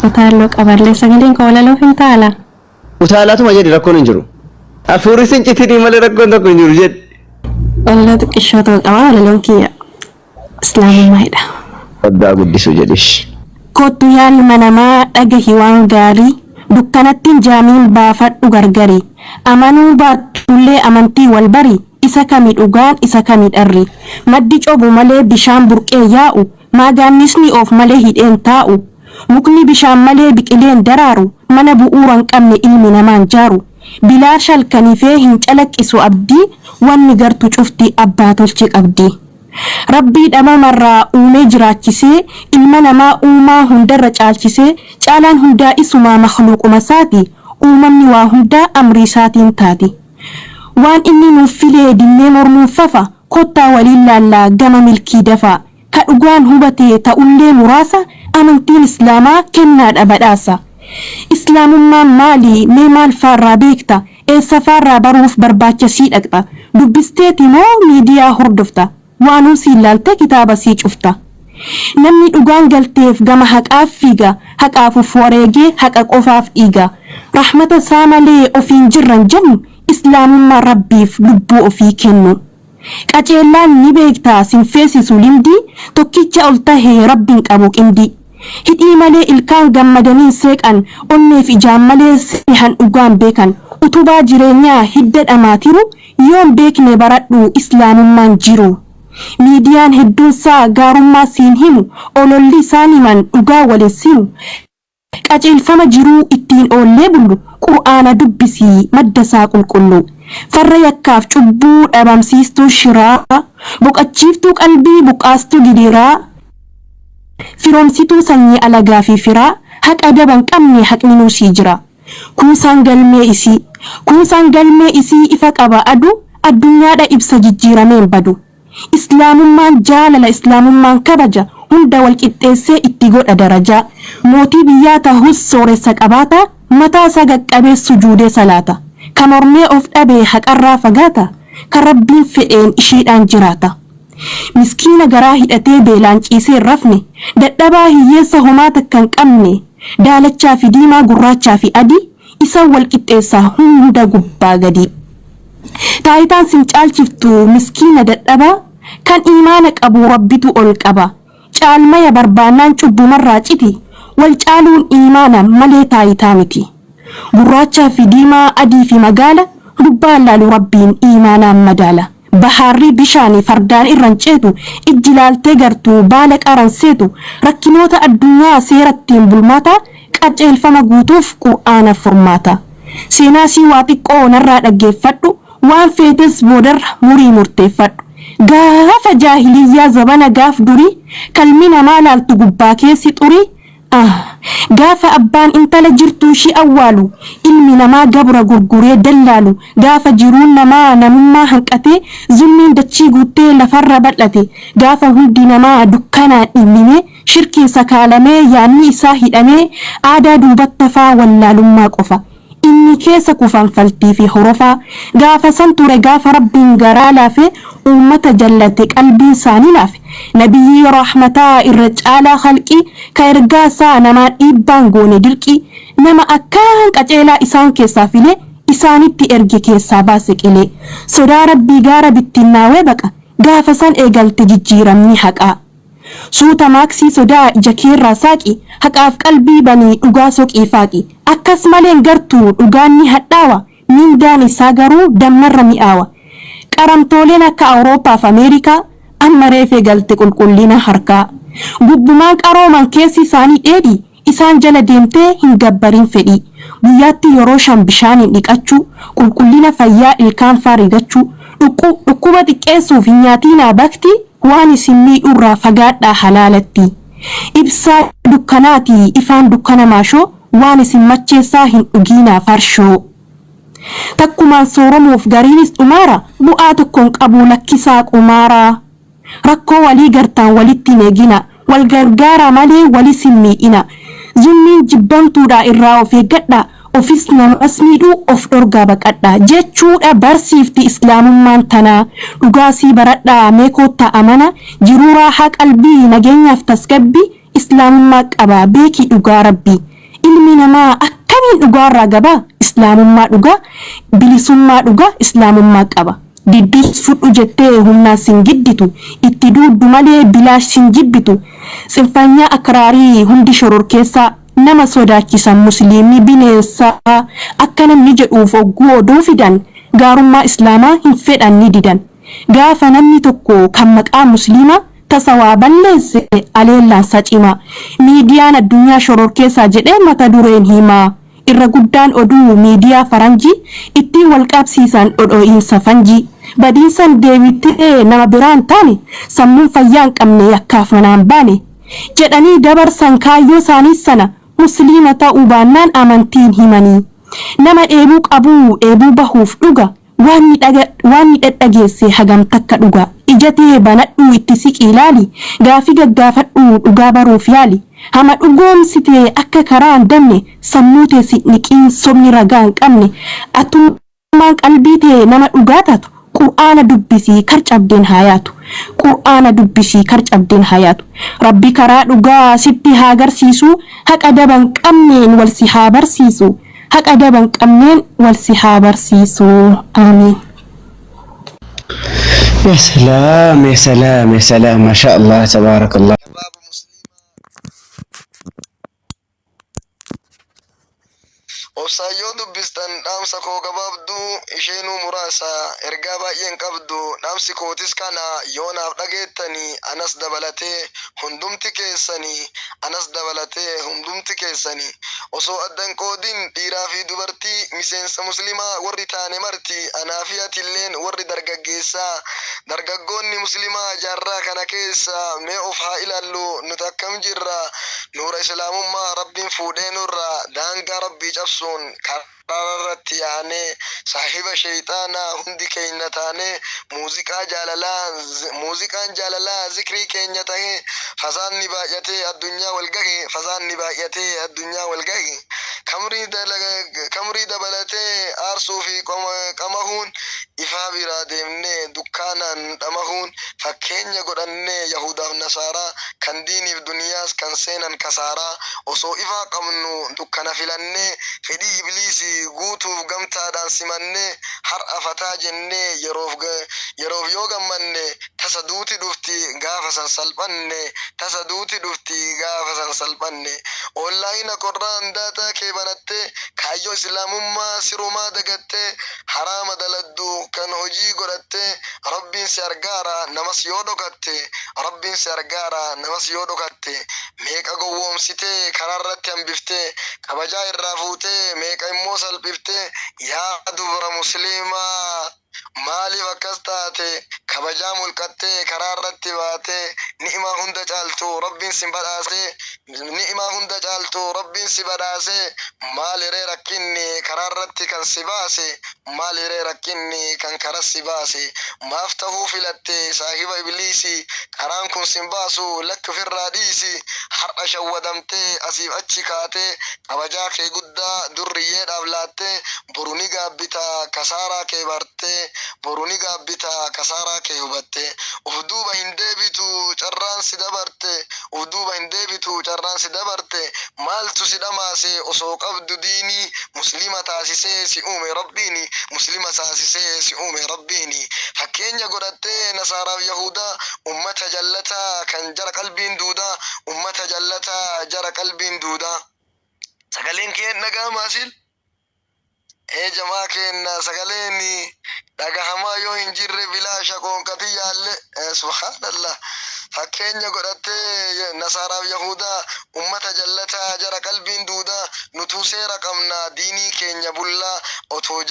Utaalloo qaballee sagaleen koo walaloof hin taala. Utaalaatuma jedhi rakkoon hin jiru. Hafuurri sin citinii malee rakkoon tokko hin jiru jedhi. Walaloo xiqqishoo ta'u qaba walaloon kiyya islaamummaadha. Waggaa guddisu jedhish. Kottu yaa ilma namaa dhagahi waan gaarii dukkanatti hin jaamiin baafadhu gargari amanuu baattullee amantii wal bari isa kami dhugaan isa kami dharri maddi cobu malee bishaan burqee yaa'u maagaannisni of malee hidheen taa'u mukni bishaan malee biqileen daraaru mana bu'uura hin qabne ilmi namaan jaaru bilaasha halkanifee hin calaqqisu abdii wanni gartu cufti abbaa tolche qabdi. Rabbii dhabamarraa uumee jiraachisee ilma namaa uumaa hundarra caalchisee caalaan hundaa isumaa makhluuquma isaati uumamni waa hundaa amrii isaatiin taati. Waan inni nuuf filee dinnee mormuun fafa kottaa waliin laallaa gama milkii dafaa ka dhugaan hubate ta'ullee muraasa amantiin islaamaa kennaadha badhaasa. Islaamummaan maali mee maal faarraa beekta eessa faarraa baruuf barbaacha sii dhaqxa dubbisteeti moo miidiyaa hordofta waanuu siin laalte kitaaba sii cufta. Namni dhugaan galteef gama haqaaf fiiga haqaaf uf wareegee haqa qofaaf dhiiga rahmata isaa malee ofiin jirran jennu islaamummaa rabbiif lubbuu ofii kennu. Qaceellaan ni beektaa sin feesisu limdii tokkicha ol tahee rabbiin qabu qindii. Hidhii malee ilkaan gammadaniin seeqan onneef ijaan malee sehan dhugaan beekan utubaa jireenyaa hidda dhamaatiru yoon beekne baradhu islaamummaan jiru. Miidiyaan hedduunsaa gaarummaa siin himu ololli isaan himan dhugaa walin simu. Qajeelfama jiruu ittiin oollee bullu qur'aana dubbisii madda isaa qulqullu. Farra yakkaaf cubbuu dhabamsiistuu shiraa boqachiiftuu qalbii buqqaastuu gidiraa firoomsituu sanyii alagaa fi firaa haqa daba hin qabne haqni nuusii jira. Kuusaan galmee isii kuusaan galmee isii ifa qaba adu addunyaadha ibsa jijjiirameen badu. Islaamummaan jaalala islaamummaan kabaja hunda wal qixxeessee itti godha darajaa mootii biyyaa tahus sooressa qabaata mataa isaa qaqqabee sujuudee salaata kan mormee of dhabee haqarraa fagaata kan rabbiin fedheen ishiidhaan jiraata. Miskiina garaa hidhatee beelaan ciisee hin rafne dadhabaa hiyyeessa homaa takka hin qabne daalachaa fi diimaa gurraachaa fi adii isaan wal qixxeessaa hunda gubbaa gadi. Taayitaan sin caalchiftu miskiina dadhabaa kan imaana qabu rabbitu ol qaba. Caalmaya barbaannaan cubbumarraa citi wal caaluun imaana malee taayitaa miti. Gurraachaa fi diimaa adii fi magaala gubbaan laalu rabbiin imaanaan madaala. Bahaarri bishaanii fardaan irran ceetu ijji laaltee gartuu baala qaran seetu rakkinoota addunyaa seerattiin bulmaata qajeelfama guutuuf qur'aana furmaata. Seenaa sii waa xiqqoo narraa dhaggeeffadhu waan feetes boodarra murii murteeffadhu. Gaafa jaahiliyyaa zabana gaaf durii kalmi namaa laaltu gubbaa keessi xurii gaafa abbaan intala jirtuu ishii awwaalu ilmi namaa gabra gurguree dallaalu gaafa jiruun namaa namummaa hanqatee zulmiin dachii guuttee lafarra bal'ate gaafa hundi namaa dukkanaan dhimmimee shirkiin sakaalamee yaanni isaa hidhamee aadaa duubattafaa wallaalummaa qofa. Inni keessa kufan faltii fi horofaa gaafa san ture gaafa rabbiin garaa laafe uummata jallate qalbiin isaanii laafe nabiyyii rahmataa irra caalaa khalqii ka ergaa isaa namaa dhiibbaan goone dirqii nama akkaan qaceelaa isaan keessaa filee isaanitti erge keessaa baase qilee sodaa rabbii gaara bittinnaawee baqa gaafa san eegalte jijjiiramni haqaa. Suuta maaksii sodaa ija keerraa saaqi haqaaf qalbii banii dhugaa soqii faaqi akkas maleen gartuu dhugaan ni hadhaawa mindaan isaa garuu dammarra mi'aawa. Qaramtooleen akka Awurooppaa fi Ameerikaa amma reefee galte qulqullina harkaa. Gubbumaan qarooman keessi isaanii dheedhi isaan jala deemtee hin gabbarin fedhii. Guyyaatti yeroo shan bishaaniin dhiqachuu qulqullina fayyaa ilkaan faa rigachuu dhukkuba xiqqeessuuf hin nyaatinaa bakti waan isin miidhurraa fagaadhaa halaalatti. Ibsaa dukkanaati ifaan dukkana maashoo waan isin macheessaa hin dhugiinaa farshoo. Takkumaan sooromuuf gariinis dhumaara bu'aa tokkoon qabu lakkisaa qumaaraa. Rakkoo walii gartaan walitti hin eegina wal gargaaraa malee walis hin miidhina. Zulmiin jibbamtuudha irraa of eeggadha ofis namas miidhuu of dhorgaa baqadha jechuudha barsiifti islaamummaan tanaa dhugaasii baradhaa mee koottaa amana jiruu raahaa qalbii nageenyaaf tasgabbii islaamummaa qaba beekii dhugaa rabbii. Ilmi namaa akkamiin dhugaarraa gabaa? Islaamummaa dhugaa, bilisummaa dhugaa, Islaamummaa qaba. Diddus fudhu jettee humnaan sin gidditu, itti duuddu malee bilaash sin jibbitu. Tsinfanyaa akraarii hundi shororkeessaa, nama sodaachisan Musliimni bineensaa akka namni jedhuuf ogguu oduu fidan, gaarummaa Islaamaa hin fedhan ni didan. Gaafa namni tokko kan maqaa Musliimaa tasa waa balleesse aleellaansaa cimaa. Miidiyaan addunyaa shororkeessaa jedhee mata dureen himaa. Irra guddaan oduu miidiyaa faranjii ittiin wal qabsiisan dhodho'iinsa fanjii. Badiinsan deebitee nama biraan taane sammuun fayyaa hin qabne yakkaaf manaan baane. Jedhanii dabarsan kaayyoo isaanii sana Musliima ta'uu baannaan amantiin himanii. Nama dheebuu qabuu dheebuu bahuuf dhuga waan ni dhadhageesse hagam takka dhuga. Ija tee banadhuu itti siqii ilaali, gaafii gaggaafadhuu dhugaa baruuf yaali. Hama dhugoomsite akka karaa hin dabne, sammuu tee si niqiin sobni ragaa hin qabne. Atummaan qalbii tee nama dhugaa taatu, Qur'aana dubbisii kar cabdeen haa yaatu. Qur'aana dubbisii kar cabdeen haa yaatu. Rabbi karaa dhugaa sitti haa garsiisu, haqa daba hin qabneen wal si haa barsiisu. Haqa daba hin qabneen wal si haa barsiisu. Aamiin. يا سلام يا سلام يا سلام، ما شاء الله تبارك الله. Shabaaba Musliimaa obsaan yoo dubbistan dhaamsa koo gabaabduu isheenuu muraasa ergaa baay'een qabdu. Dhaamsi kootis kana yoo naaf dhageettanii anas dabalatee hundumti keessanii, anas dabalatee hundumti keessanii, osoo addan qoodin dhiiraa fi dubartii, miseensa Muslimaa warri taane marti, anaa fi atilleen warri dargaggeessaa, dargaggoonni Muslimaa jaarraa kana keessa mee of haa ilaallu. Nuti akkam jirra? Nuura Islaamummaa Rabbiin fuudhee nurra daangaa Rabbii cabsuun karaa irratti yaanee saahiba sheeyxaanaa hundi keenya taanee, muuziqaa jaalalaa, muuziqaan jaalalaa zikrii keenya tahee, fasaanni baay'atee addunyaa wal gahe, fasaanni baay'atee addunyaa wal gahe, kamrii dabalatee aarsuu fi qamahuun, ifaa biraa deemnee dukkaanaan dhamahuun, fakkeenya godhannee Yahudaaf Nasaaraa kan diiniif duniyaas kan seenan kasaaraa, osoo ifaa qabnu dukkana filannee, fedhii ibliisii guutuuf gamtaadhaan simannee, har'a fataa jennee yeroof yoo gammanne, tasa duuti dhufti gaafa san salphanne, tasa duuti dhufti gaafa san salphanne. Onlaayina qorraan daataa kee banattee, kaayyoo Islaamummaa sirumaa dagattee, haraama daladdu kan hojii godhattee, Rabbiin si argaara namas yoo dhokatte, Rabbiin si argaara namas yoo dhokatte. Meeqa gowwoomsitee karaarratti hambiftee, kabajaa irraa fuutee meeqa immoo salphiftee? Yaa dubra Musliimaa, maaliif akkas taate? Kabajaa mulqattee karaa irratti baatee, ni'imaa hunda caaltu Rabbiin si badhaasee, ni'imaa hunda caaltu Rabbiin si badhaasee, maaliree rakkinni karaa irratti kan si baase? Maaliree rakkinni kan karaa si baase? Maaf tahuu filatte saahiba ibliisii? Karaan kun sin baasu, lakki, ofirraa dhiisi. Har'a shawwadamtee asiif achi kaatee, kabajaa kee guddaa durriyyeedhaaf laattee, boru ni gaabbita kasaaraa kee bartee, boru ni gaabbita kasaaraa kee hubattee. Uf duuba hin deebitu carraan si dabarte, uf duuba hin deebitu carraan si dabarte. Maaltu si dhamaase osoo qabdu diinii? Muslima taasisee si uume Rabbiini, Muslima taasisee si uume Rabbiini. Fakkeenya godhattee Nasaaraaf Yahudaa, ummata jallataa kan jara qalbiin duudaa, ummata jallataa jara qalbiin duudaa. Sagaleen kee dhaga'amaa sil? Ee jamaa keenna, sagaleen dhagahamaa yoo hin jirre bilaasha qoonqati yaalle. Subhaanallah. Fakkeenya godhattee Nasaaraaf Yahudaa, ummata jallataa jara qalbiin duudaa, nutuu seera qabna diinii keenya bullaa, otoo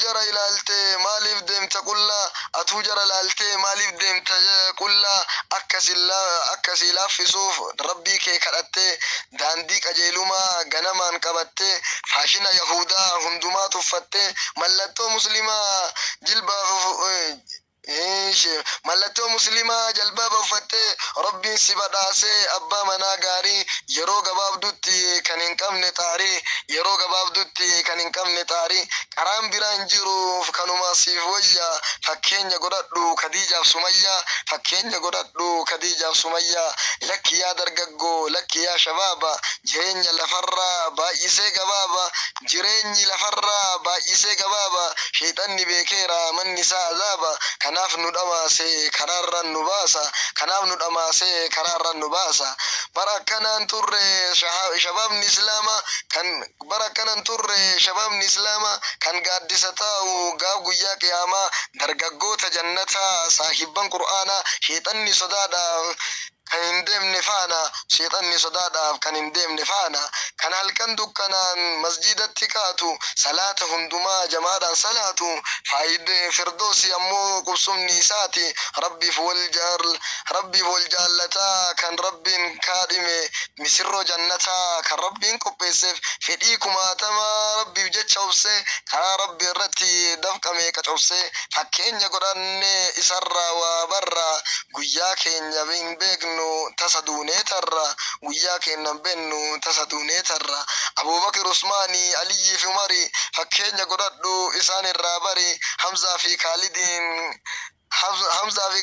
jara ilaaltee maaliif deemta qullaa? Atuu jara ilaaltee maaliif deemta qullaa? Akkasii laaffisuuf Rabbii kee kadhattee, daandii qajeelumaa ganamaan qabattee, faashina Yahudaa hundumaa tuffattee, mallattoo Muslimaa jilbaaf, mallattoo Muslimaa jalbaaba uffattee, Rabbiin si badhaasee abbaa manaa gaarii. Yeroo gabaabdutti kan hin qabne xaarii, yeroo gabaabdutti kan hin qabne xaarii. Karaan biraa hin jiru kanuma siif wayya. Fakkeenya godhadhu Kadiijaaf Sumayyaa, fakkeenya godhadhu Kadiijaaf Sumayyaa. Lakki yaa dargaggoo, lakki yaa shabaaba, jireenya lafarraa baay'isee gabaaba. Jireenyi lafarraa baay'isee gabaaba. Sheexanni beekeera manni isaa azaaba. Kanaaf nu dhamaasee karaarraan nu baasa, kanaaf nu dhamaasee karaarraan nu baasa. Bara akkanaan turre shabaabni Islaamaa kan bara akkanan turre shabaabni Islaamaa kan gaaddisa taa'u gaaf guyyaa qiyaamaa, dargaggoota jannataa, saahibban Qur'aanaa. Sheexanni sodaadhaaf kan hin deemne faana, sheexanni sodaadhaaf kan hin deemne faana. Kan halkan dukkanaan masjidatti kaatu, salaata hundumaa jamaadhaan salaatu. Faayidee firdoosi ammoo qubsumni isaati. Rabbiif wal jaallataa, kan Rabbiin kaadhime, misirroo jannataa, kan Rabbiin qopheesseef fedhii kumaatamaa Rabbiif jecha obsee, karaa Rabbi irratti dafqame qacobsee. Fakkeenya godhannee isarraa waa barra. Guyyaa keenya hin beeknu, tasa duunee tarra. Guyyaa keenya hin beeknu, tasa duunee tarra. Abubakar, Usmaanii, Aliyyii fi Umari, fakkeenya godhadhu isaan irraa bari. Hamzaa fi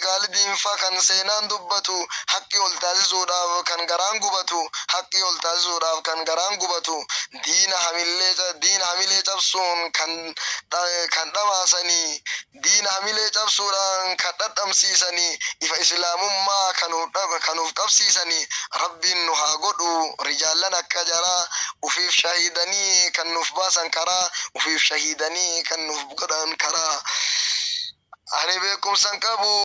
Kaalidiin fa kan seenaan dubbatu, haqqi ol taasisuudhaaf kan garaan gubatu, haqqi ol taasisuudhaaf kan garaan gubatu. Diina hamilee cabsuun kan dhamaasanii, diina hamilee cabsuudhaan kan dhadhamsiisanii, ifa Islaamummaa kanuuf qabsiisanii. Rabbiin nu haa godhu rijaallan akka jaraa, ufiif shahiidanii kan nuuf baasan karaa, ufiif shahiidanii kan nuuf godhan karaa. Ani beekumsan qabu.